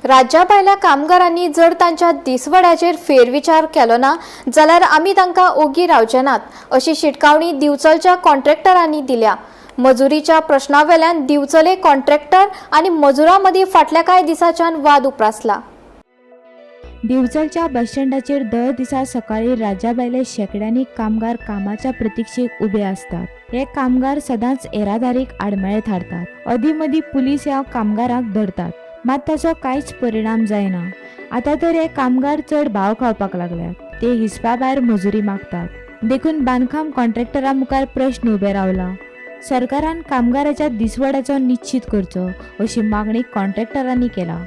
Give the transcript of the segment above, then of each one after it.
राज्या भायल्या कामगारांनी जर तांच्या दिसवड्याचेर फेरविचार केलो ना जाल्यार आमी तांकां ओगी रावचे नात अशी शिटकावणी दिवचलच्या कॉन्ट्रॅक्टरांनी दिल्या. मजुरीच्या प्रश्नावेल्यान दिवचले कॉन्ट्रॅक्टर आनी मजुरां मदीं फाटल्या कांय दिसांच्यान वाद उप्रासला. दिवचलच्या बसस्टँडाचेर दर दिसा सकाळी राज्याभायले शेंकड्यांनी कामगार कामाच्या प्रतिक्षेक उबे आसतात. हे कामगार सदांच येरादारीक आडमेळे थारतात. अदीं मदीं पुलीस ह्या कामगारांक धरतात, मात ताचो कांयच परिणाम जायना. आतां तर हे कामगार चड भाव खावपाक लागल्यात. ते हिसपा भायर मजुरी मागतात. देखून बांदकाम कॉन्ट्रॅक्टरा मुखार प्रश्न उबे रावला. सरकारान कामगाराच्या दिसवड्याचो निश्चित करचो अशी मागणी कॉन्ट्रॅक्टरांनी केला.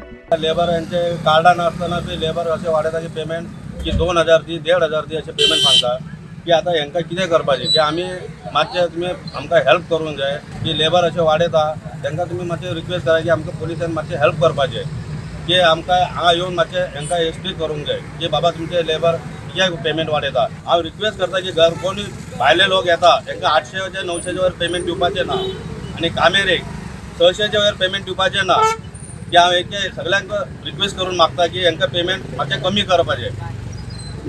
लेबरांचे कार्डां नासतना ते लेबर अशें वाडयता की पेमेंट की 2000 दी, 1500 दी अशें पेमेंट मागता की आतां हेंकां कितें करपाचें की आमी मातशें तुमी आमकां हेल्प करूंक जाय की लेबर अशें वाडयता तांकां तुमी मातशें रिक्वेस्ट करा की आमकां पुलिसान मातशें हेल्प करपाचें की आमकां हांगा येवन मातशें हेंकां स्ट्रीक करूंक जाय की बाबा तुमचे लेबर कित्याक पेमेंट वाडयता. हांव रिक्वेस्ट करता की घर कोणी भायले लोक येता तांकां 800 900 वयर पेमेंट दिवपाचें ना आनी कामेरेक 600 वयर पेमेंट दिवपाचें ना की हांव एक सगळ्यांक रिक्वेस्ट करून मागता की हेंकां पेमेंट मातशें कमी करपाचें.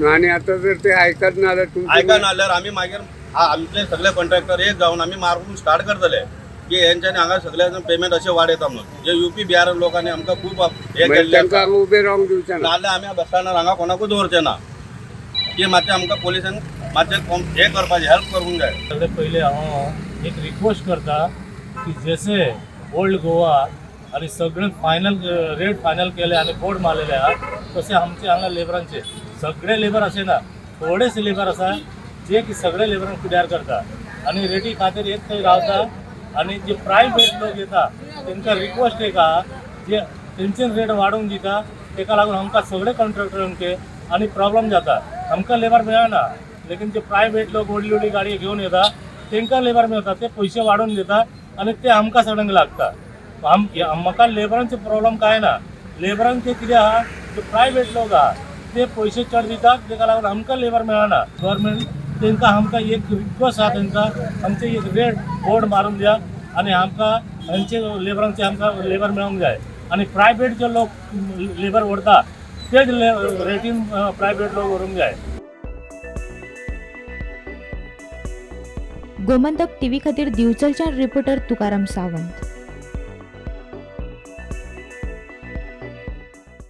आनी आतां जर ते आयकत ना जाल्यार तुमचे आयकना जाल्यार आमी मागीर आमचे सगळे कॉन्ट्रॅक्टर एक जावन आमी मारून स्टार्ट करतले की हेंच्यांनी हांगा सगळ्यांक पेमेंट अशें वाडयता म्हणून जे युपी बिहार लोकांनी आमकां खूब हे मागीर केल्ले तांकां आसा. हांगा उबे रावंक दिवचे ना. नाजाल्यार आमी बस स्टँडार हांगा कोणाकूच दवरचे ना की मातशें आमकां पुलिसान मातशें हें करपाचें, हेल्प करूंक जाय. सगळे पयले हांव एक रिक्वेस्ट करता की जशे ओल्ड गोवा आनी सगळे फायनल रेट फायनल केले आनी बोर्ड मारलेले आहा, तशे आमचे हांगा लेबरांचे सगळे लेबर अशें ना, थोडेसे लेबर आसा जे की सगळे लेबरांक पिड्यार करता आनी रेटी खातीर एक थंय रावता. आनी जे प्रायवेट लोक येता तेंकां रिक्वेस्ट एक आहा, जे तेंचे रेट वाडोवन दिता तेका लागून आमकां सगळे कॉन्ट्रॅक्टरांचे आनी प्रॉब्लम जाता. आमकां लेबर मेळना, लेकीन जे प्रायवेट लोक व्हडली व्हडली गाडी घेवन येता तेंकां लेबर मेळटा, ते पयशे वाडोवन दिता आनी ते आमकां सगळ्यांक लागता. म्हाका लेबरांचे प्रॉब्लम कांय ना. लेबरांचे कितें आहा, जे प्रायवेट लोक आहा ते पयशे चड दितात, तेका लागून आमकां लेबर मेळना. गव्हर्मेंट तेंकां आमकां एक रिक्वेस्ट आहा, तेंकां आमचे एक रेट बोर्ड मारून दिया आनी आमकां आमचे लेबरांचे आमकां लेबर मेळोंक जाय. आनी प्रायवेट जे लोक लेबर व्हरता तेच रेटीन प्रायवेट लोक व्हरूंक जाय. गोमंतक टीव्ही खातीर दिवचलच्यान रिपोर्टर तुकाराम सावंत.